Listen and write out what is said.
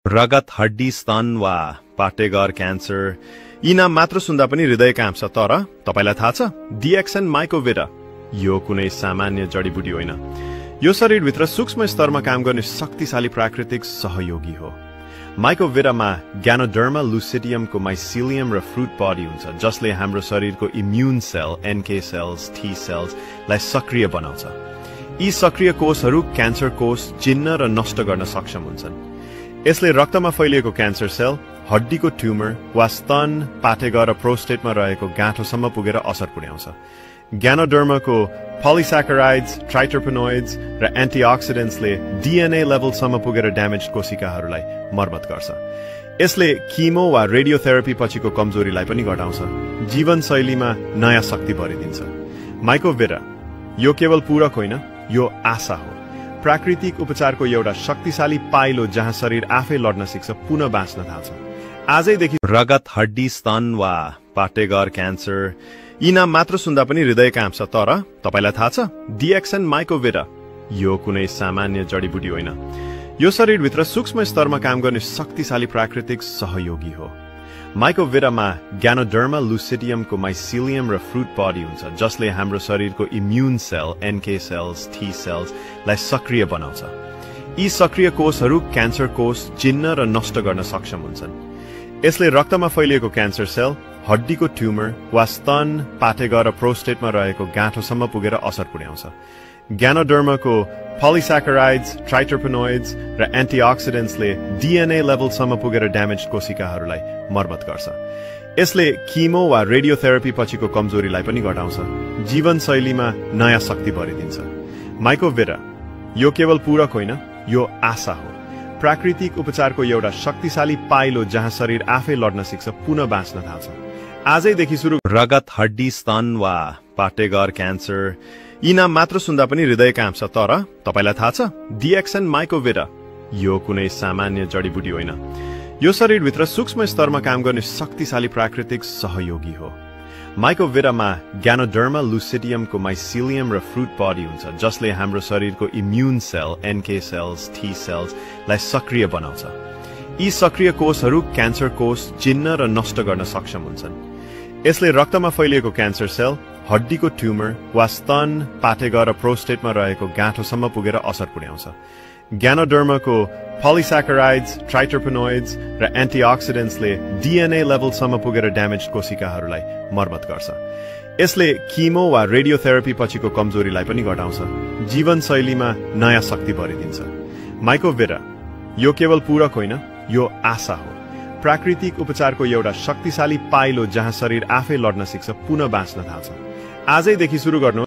रगत हड्डी स्तन वा पाटेघर क्यान्सर यी नाम मात्र सुन्दा पनि हृदय काँप्छ। तर तपाईलाई थाहा छ डिएक्सन माइकोभिरा यो कुनै सामान्य जडीबुटी होइन। यो शरीरभित्र सूक्ष्म स्तरमा काम गर्ने शक्तिशाली प्राकृतिक सहयोगी हो। माइकोभिरामा ग्यानोडर्मा लुसिडियमको माइसिलियम र फ्रुट बडी हुन्छ, जसले हाम्रो शरीरको immune cell NK cells T सेल्सलाई सक्रिय बनाउँछ। यी सक्रिय कोषहरू क्यान्सर कोष चिन्न र नष्ट गर्न सक्षम हुन्छन्। यसले रक्तमा फैलिएको क्यान्सर सेल, हड्डीको ट्युमर वा स्तन, पाटेघर र प्रोस्टेटमा रहेको गाँठोसम्म पुगेर असर पुर्याउँछ। ग्यानोडर्माको पोलिस्याकाराइड्स, ट्राइटर्पेनोइड्स र एन्टिअक्सिडेन्ट्सले डीएनए लेभलसम्म पुगेर ड्यामेज कोशिकाहरूलाई मर्मत गर्छ। यसले किमो वा रेडियोथेरापी पछिको कमजोरीलाई पनि घटाउँछ, जीवनशैलीमा नयाँ शक्ति भरिदिन्छ। माइकोभिरा यो केवल पूरक होइन, यो आशा हो। प्राकृतिक उपचारको एउटा शक्तिशाली पाइलो जहाँ शरीर आफै लड्न सिक्छ, पुनः बाँच्न थाल्छ। आजैदेखि रगत हड्डी स्तन वा पाटेघर क्यान्सर यी नाम मात्र सुन्दा पनि हृदय काँप्छ। तर तपाईलाई थाहा छ डिएक्सन माइकोभिरा यो कुनै सामान्य जडीबुटी होइन। यो शरीरभित्र सूक्ष्म स्तरमा काम गर्ने शक्तिशाली प्राकृतिक सहयोगी हो। माइकोभिरामा ग्यानोडर्मा लुसिडियमको माइसिलियम र फ्रुट बडी हुन्छ, जसले हाम्रो शरीरको immune cell NK cells T सेल्सलाई सक्रिय बनाउँछ। यी सक्रिय कोषहरू क्यान्सर कोष चिन्न र नष्ट गर्न सक्षम हुन्छन्। यसले रक्तमा फैलिएको क्यान्सर सेल, हड्डीको ट्युमर वा स्तन, पाटेघर र प्रोस्टेटमा रहेको गाँठोसम्म पुगेर असर पुर्याउँछ। ग्यानोडर्माको पोलिस्याकाराइड्स, ट्राइटर्पेनोइड्स र एन्टिअक्सिडेन्ट्सले डीएनए लेभलसम्म पुगेर ड्यामेज कोशिकाहरूलाई मर्मत गर्छ। यसले किमो वा रेडियोथेरापी पछिको कमजोरीलाई पनि घटाउँछ, जीवनशैलीमा नयाँ शक्ति भरिदिन्छ। माइकोभिरा यो केवल पूरक होइन, यो आशा हो। प्राकृतिक उपचारको एउटा शक्तिशाली पाइलो जहाँ शरीर आफै लड्न सिक्छ, पुनः बाँच्न थाल्छ। आजैदेखि सुरु रगत हड्डी स्तन वा पाटेघर क्यान्सर यी नाम मात्र सुन्दा पनि हृदय काँप्छ। तर तपाईलाई थाहा छ डिएक्सन माइकोभिरा यो कुनै सामान्य जडीबुटी होइन। यो शरीरभित्र सूक्ष्म स्तरमा काम गर्ने शक्तिशाली प्राकृतिक सहयोगी हो। माइकोभिरामा ग्यानोडर्मा लुसिडियमको माइसिलियम र फ्रुट बडी हुन्छ, जसले हाम्रो शरीरको immune cell NK cells T सेल्सलाई सक्रिय बनाउँछ। यी सक्रिय कोषहरू क्यान्सर कोष चिन्न र नष्ट गर्न सक्षम हुन्छन्। यसले रक्तमा फैलिएको क्यान्सर सेल, हड्डीको ट्युमर वा स्तन, पाटेघर र प्रोस्टेटमा रहेको गाँठोसम्म पुगेर असर पुर्याउँछ। ग्यानोडर्माको पोलिस्याकाराइड्स, ट्राइटर्पेनोइड्स र एन्टिअक्सिडेन्ट्सले डीएनए लेभलसम्म पुगेर ड्यामेज कोशिकाहरूलाई मर्मत गर्छ। यसले किमो वा रेडियोथेरापी पछिको कमजोरीलाई पनि घटाउँछ, जीवनशैलीमा नयाँ शक्ति भरिदिन्छ। माइकोभिरा यो केवल पूरक होइन, यो आशा हो। प्राकृतिक उपचारको एउटा शक्तिशाली पाइलो जहाँ शरीर आफै लड्न सिक्छ, पुनः बाँच्न थाल्छ। आजैदेखि सुरु गर्नु